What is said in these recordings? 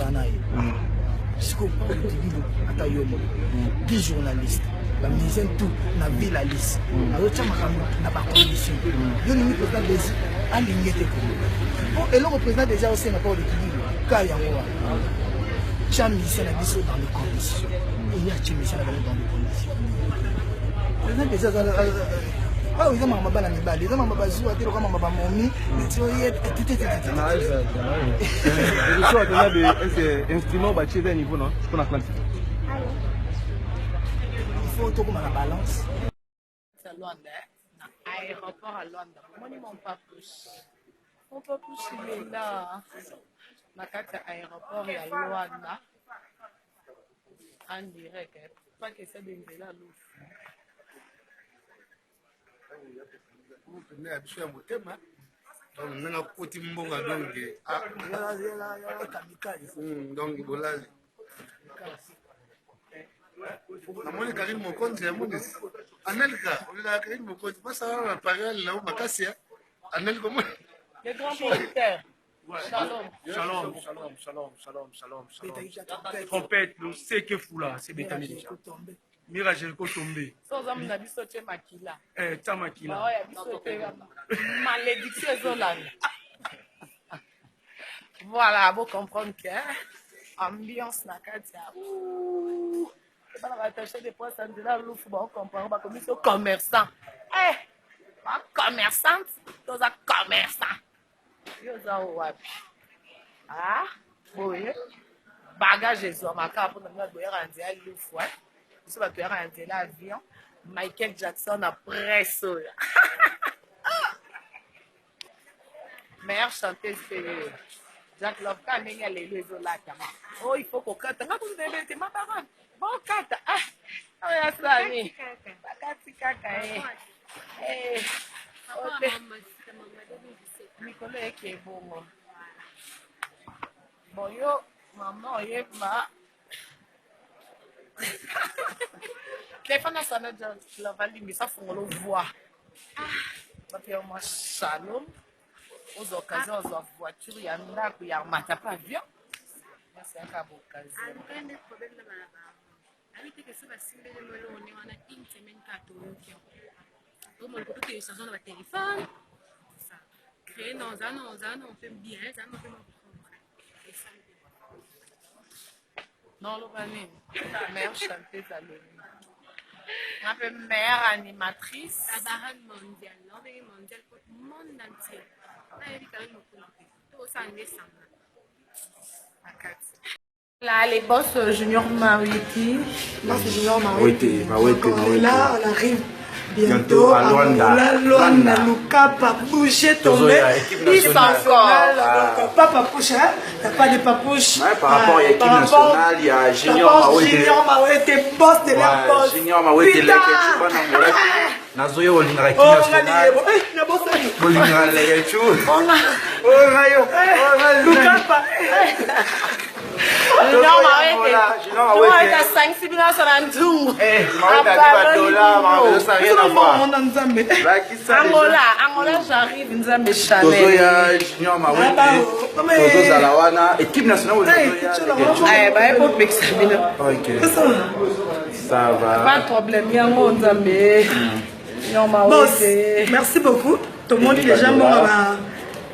Tozala na ye. Sikoyo Paulo Tililo, ata yo moko 10 journaliste, bamusicien tout na ville Alice, azotya makambo na bacondition. Yo olingi président Desi alingi ete kongo po eloko président Desi aosenga Paulo Tililo ka yango wana, tya musicien na biso dans les conditions. Oye atye musicien na bango dans les conditions. Président Desi aza awa, eza makambo bana mibali, eza makambo bazuwa te, loka makambo bamomi neti oye. Instrument batie eza niveau na mpona Atlantique. Il faut tokoma na balance. Ya Luanda, na aéroport ya Luanda, bomoni mon papouche, mon papouche, il est là na kati ya aéroport ya Luanda en direct. Pas que ça de nzela lufu. Pene ya biso ya motema, donc ndenge akoti mbonga, donc donc bolali namoni Karine Mokonzi ya monisi Anelka olelaka Karine Mokonzi basala na Paris, alela makasi ya Anelka omoni. Le grand producteur. Shalom. Shalom, shalom, shalom, shalom, shalom, shalom. Trompette, le seke fula, c'est betami déjà. Mira Jericho tombé. So oza na biso te makila. Eh, ta makila. Ba ya biso te malédiction ezolanda. Voilà, bo comprendre que ambiance na kati ya bana baattaché de presse nzela lufu baocomprendre, bakomi so commerçant. Eh, ba commerçante, toza commerçant. Yo oza wapi? Ah, boye bagage ezwamaka mpona bino boyaka na nzela lufu. Biso bato yaka na nzela avion. Michael Jackson na presse oyo, meilleure chanteuse mpe Jack Love ka ndenge ya lelo ezolatama. Oh, il faut kokata nga kutu nayebeli te mabara bokata. Ah, oyo asani bakati kaka ye. Eh, mikolo eke ebongo bon yo mama oyeba telefone asana Love alimbisa fungolo voi bato ya mwa shalom. Ozwa occasion, ozwa voiture ya ndako ya mata pa avion, nyonso yaka baoccasion. Nayebi te ke so basimbeli mo eloko nde wana une semaine kaka toyoki yango omona koto télécharge na batelefone ça créé non oza non oza non mpe bien eza non mpe esali. Noloba nini? Meilleure chanteuse alobi nga mpe meilleure animatrice. La baronne mondiale, naobenge mondial po monde entier nayebi Karine Mokonzi te, to osala nde sanga. Na kati Là, les boss Junior Mawiti. Boss Junior Mawiti. Mawete, Donc, on est là, on arrive bientôt Bientôt à Luanda. Angola, Luanda, Lucapa, bouger tomber. Tozoya, équipe Bis nationale. encore. Donc, pas papouche, hein. T'as pas de papouche. Ouais, par rapport à l'équipe par rapport- nationale, il y a Junior par rapport Mawete. Junior Mawete, boss de leur Ouais, boss. Junior Mawete, Putain. Lekechu, bana Angola. Nazoya olingaka équipe Oh, nationale. ngani, eh, nabosani. Bolingaka Lekechu. Oh, ngayo. Oh, ngayo. Lucapa. Junior Tozoya Angola, Mawete. Junior Junior Mawete Mawete. asangisi bino nyonso na nzungu. Eh, Mawete abi ba dollar, makambo ezosala rien à voir. Mona Nzambe. Bakisa déjà. Angola, Angola, j'arrive, Nzambe Chanel. Tozoya Junior Mawete. Tozozala wana équipe nationale oyo tozoya. Eh, baye popekisa bino. Ok. Ça va. Pas de problème, yango Nzambe. Junior Boss, Mawete. merci beaucoup. Tomoni déjà mbongo ba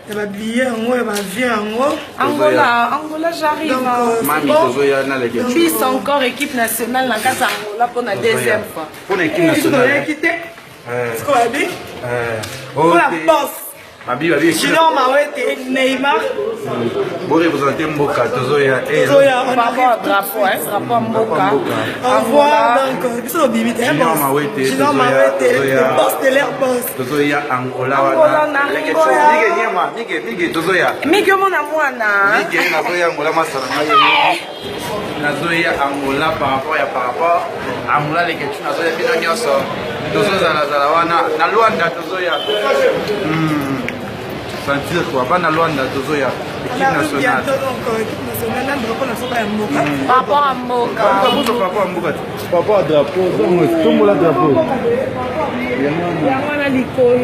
ya babillet yango ya baavion yango. Angola, Angola, j'arrive. Donc, hein. c'est Mami bon. tozoya na Lekechu. Bis encore équipe nationale na kati ya Angola pour la deuxième fois. Mpona équipe Eh, biso nationale. toyaki te. Eh, Sikoyo babi eh. mpona Ok. boss Babi babi équipe Junior Mawete, Neymar. Borepresente mboka, tozoya. Eh, Tozoya, on Par rapport à arrive. drapeau, hein, drapeau mboka. Mboka. Au revoir. Donc biso tobimi te, Junior boss. Mawete, Junior tozoya, Mawete, tozoya. le boss de l'air boss. Tozoya Angola Angola wana. na Lekechu, Angola. Mige nyema, Mige, Mige tozoya. Mige omona mwana. Mige nazoya Angola masala ngai ye. Nazoya Angola par rapport ya par rapport Angola Lekechu nazoya bino nyonso. Tozozalazala wana na Luanda tozoya. Sentir quoi, bana Luanda tozoya On équipe arrive nationale. bientôt, donc équipe nationale na drapeau na soka ya mboka. Par rapport à mboka. Par rapport à mboka. Par rapport à drapeau, tombola drapeau. Yango wana likolo.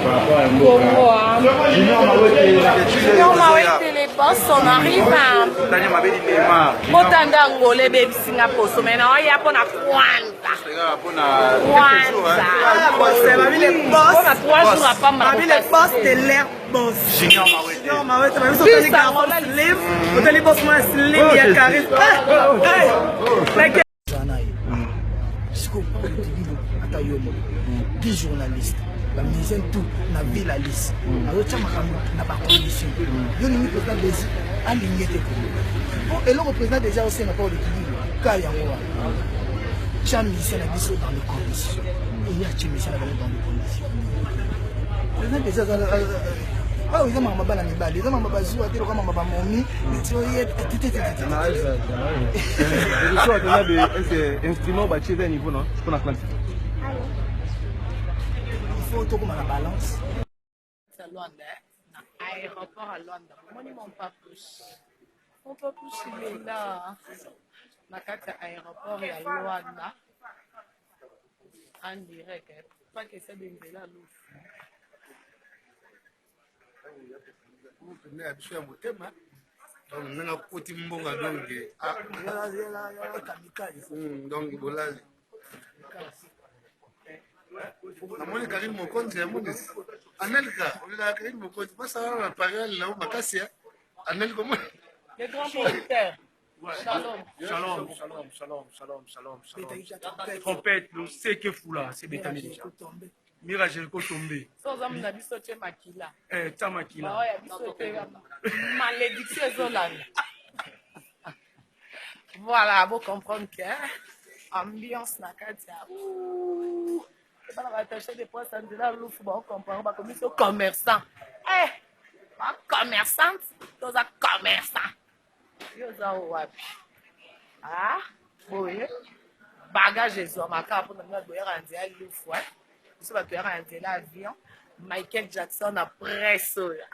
Par rapport à mboka. Congo, hein. Junior Mawete, Junior Mawete, les boss. boss, on arrive. Tanya Mabedi Neymar. Botanda Angola ebebisi nga poso mais naoya mpo na kwanza. Mpona Kwanza. Mpona 3 jours apamba. Babi le boss de l'air boss. Junior Mawete. Junior Mawete, babi so otali garçon slim, otali boss mwa slim ya charisme. Eh, eh. Zana ye. Sikoyo Paulo Dililo ata yo moko. 10 journalistes bamusicien tout na ville alice azotya makambo na bacondition yo olingi président desi alingi ete kongo po eloko président deja osenga Paulo Dililo ka yango wana tya musicien na biso dans les conditions eye atye musicien na bango dans les conditions président deja awa eza makambo bana mibali, eza makambo bazuwa te, lokola makambo bamomi neti oye. Instrument batie eza niveau na mpona Atlantique. Il faut tokoma na balance. Ya Luanda, na aéroport ya Luanda, bomoni mon papouche, mon papouche, il est là na kati ya aéroport ya Luanda en direct, pas que ça de nzela lufu. Pene ya biso ya motema, donc ndenge akoti mbonga, donc donc bolali. Namoni Karine Mokonzi ya monisi Anelka, olelaka Karine Mokonzi, basala na Paris, alela o makasi ya Anelka omoni. Le grand producteur. Shalom. Shalom, shalom, shalom, shalom, shalom, shalom. Trompette, loseke fula, c'est betami déjà. Mira Jericho tombé. So oza na biso te makila. Eh, tia makila. Baoya biso te, malédiction ezolanda. Voilà, bo comprendre que ambiance na kati ya bana baattaché de presse nzela lufu baocomprendre, bakomi so commerçant, eh, bacommerçante, toza commerçant. Yo oza wapi? Ah boye bagage ezwamaka mpona bino boyaka na nzela lufu, biso bato yaka na nzela avion. Michael Jackson na presse oyo,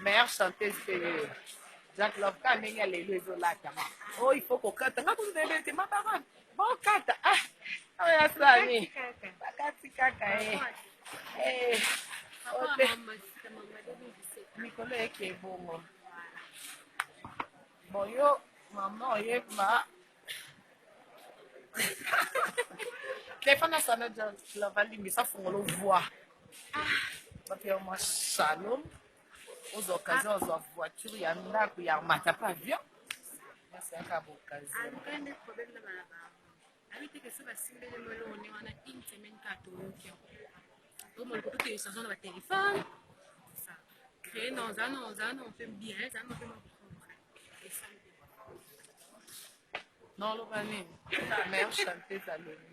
meilleure chanteuse mpe Jack Love ka ndenge ya lelo ezolatama oyo, il faut kokata nga kutu nayebeli te mabaron bokata. Ah, oyo asani bakati kaka ye mikolo eke ebongo. Bon, yo mama oyeba telefone asana Jack Love alimbisa fungolo voi bato ya mwa shalom, ozwa occasion, ozwa voiture ya ndako ya mata pa avion, nyonso yaka boccasion. Aluka problème na balabala, nayebi te ke so basimbeli mo eloko nde wana, une semaine kaka toyoki yango omona ko télécharge na batelefone, ça créé non, za non, za non mpe bien, za non mpe mwa comprendre esali. Noloba nini? Meilleure chanteuse alobi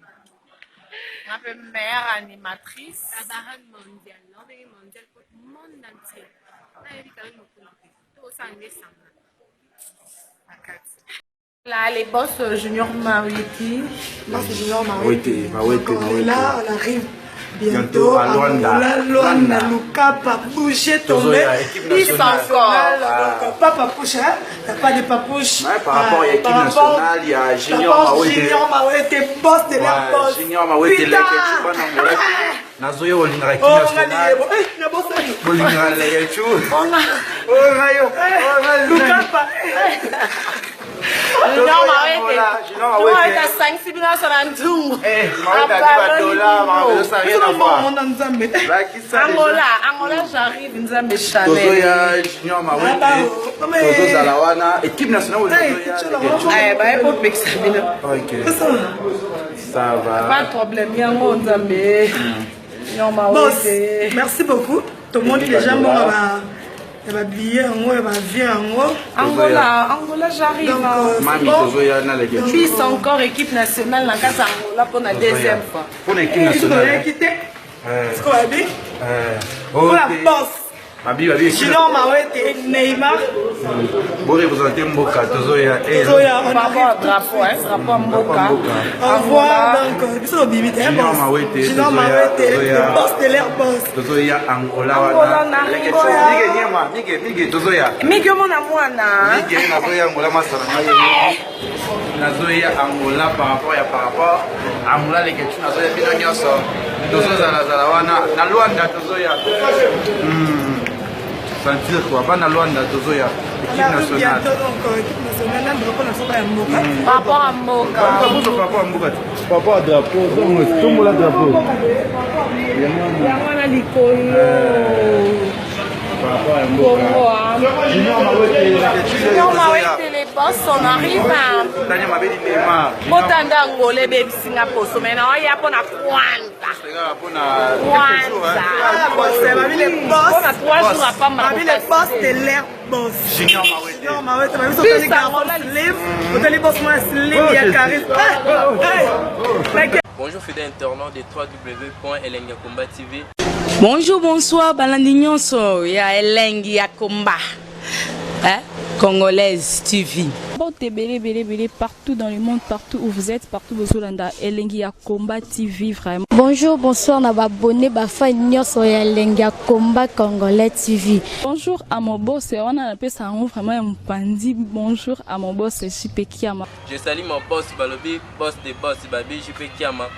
nga mpe meilleure animatrice. La baronne mondiale, naobenge mondial po monde entier nayebi quand même mokolo te tosala nde sanga. Na kati Là, les boss Junior Mawiti. Boss Junior Mawiti. Mawete, Mawete, On est là, on arrive bientôt bientôt à Luanda. Angola, Luanda, Lucapa, bouger tombé. Tozoya, équipe Peace nationale. encore. Donc, pas papouche, hein. T'as pas de papouche. Ouais, par rapport à l'équipe par rapport- nationale, il y a Junior par rapport Mawete. Junior Mawete, boss de l'air Ouais, boss. Junior Mawete, Putain. Lekechu, bana Angola. Nazoya olingaka équipe Oh, nationale. ngani, eh, nabosani. Bolingaka Lekechu. Oh, nga. Oh, ngayo. Oh, ngayo. Lucapa. Junior Tozoya Mawete. Angola, Junior Junior Mawete. Mawete asangisi bino nyonso na nzungu. Eh, Mawete abi ba dollar, makambo ça rien à voir. Monde Nzambe. Bakisa déjà. Angola, Angola, j'arrive, Nzambe Chanel. Tozoya Junior Mawete. Ah, bah, Tozozala wana équipe nationale Eh, tozoya Lekechu. Eh, baye popekisa bino. Ok. Ça va. Pas de problème, yango Nzambe. Junior Boss, Mawete. merci beaucoup. Tout le monde déjà mbongo ya babillet yango ya baavion yango. Angola, Angola, j'arrive. Donc, Mami c'est bon. tozoya na Lekechu. Peace encore équipe nationale na kati ya Angola pour la deuxième fois. Pour l'équipe Eh, biso nationale. toyaki te. Eh, Siko babi eh. mpona Ok. boss Babi, babi. Junior Mawete, Neymar. Bo représenter mboka, tozoya. Eh, Tozoya, on Par rapport à arrive. drapeau, hein, drapeau ya mboka. Mboka. Au revoir. Donc biso tobimi te, Junior boss. Mawete, Junior Tozoya, Mawete, Tozoya. le boss de l'air boss. Tozoya Angola Angola, wana. na Lekechu. Angola. Mige nyema, mige, mige tozoya. Migi omona mwana. Mige nazoya Angola masala ngai ye. Nazoya Angola par rapport ya par rapport Angola Lekechu nazoya bino nyonso tozozalazala wana na Luanda tozoya. Sentir quoi, bana Luanda tozoya équipe nationale. Équipe nationale, na drapeau na soka ya mboka. Par rapport à mboka. Par rapport à mboka. Par rapport à drapeau, donc tombola drapeau. Yango wana likolo. Par rapport à mboka. Junior Mawete, Junior Mawete, les boss, on arrive à Tanya Mabedi Neymar. Botanda Angola ebebisi nga poso mais naoya mpo na Kwanza. Kwanza. Mpona 3 jours apamba. Babi le boss de l'air boss. Junior Mawete. Junior Mawete, babi sotali garçon slim, otali boss mwa slim ya charisme. Bonjour fidèles internautes de www.elengiyakomba TV. Bonjour, bonsoir, balandi nyonso ya Elengi ya Komba. Hein? Congolaise TV. Mbote ebele ebele ebele partout dans le monde, partout où vous êtes, partout bozolanda Elengi ya Combat TV vraiment. Bonjour, bonsoir na ba abonné ba fan nyonso ya Elengi ya Combat Congolais TV. Bonjour à mon boss, wana napesa yango vraiment ya mopandi. Bonjour à mon boss JP Kiama. Je salue mon boss Balobi, boss des boss Babi JP Kiama.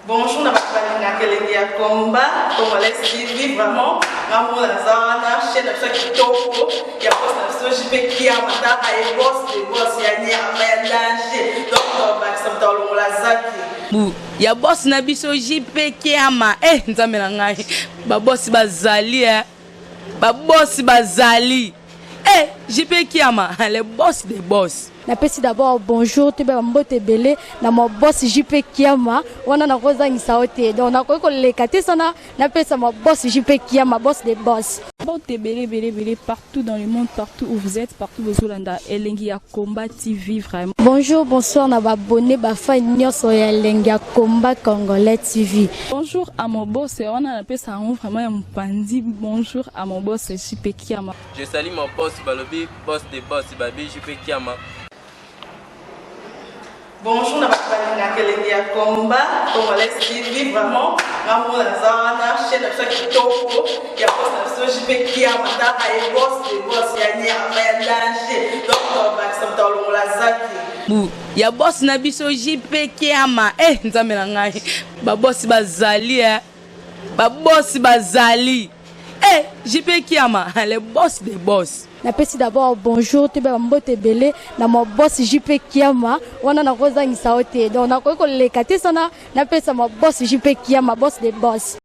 Bonjour na bato balingaka Elengi ya Combat Congolais TV, vraiment ngambo naza wana, chaîne na biso ya kitoko ya boss na biso JP Kiama, taka ye boss de boss ya nyama ya danger, donc bakisa moto alongola zaki Bu ya boss na biso JP Kiama. Eh nzambe na ngai, ba boss bazali eh. Ba boss bazali. Eh JP Kiama, le boss des boss. Napesi d'abord bonjour toyeba bambote ebele na ma boss JP Kiama, wana nakozangisa yo te, donc nakoki koleka te sana napesa ma boss JP Kiama, boss de boss. Mbote ebele ebele ebele partout dans le monde, partout où vous êtes, partout bozolanda Elengi ya Combat TV vraiment. Bonjour, bonsoir na ba abonné ba fan nyonso ya Elengi ya Combat Congolais TV. Bonjour à mon boss, wana napesa yango vraiment ya mopandi. Bonjour à mon boss JP Kiama. Je salue mon boss Balobi, boss des boss Babi JP Kiama. Bonjour na bato balingaka Elengi ya Combat Congolais TV, vraiment ngambo naza wana, chaîne na biso ya kitoko ya boss na biso JP Kiama, taka ye boss de boss ya nyama ya danger, donc bakisa moto alongola zaki. Bu ya boss na biso JP Kiama. Eh nzambe na ngai, ba boss bazali eh. Ba boss bazali. Eh JP Kiama, le boss des boss. Napesi d'abord bonjour toyeba bambote ebele na ma boss JP Kiama, wana nakozangisa yo te, donc nakoki koleka te sana napesa ma boss JP Kiama, boss de boss.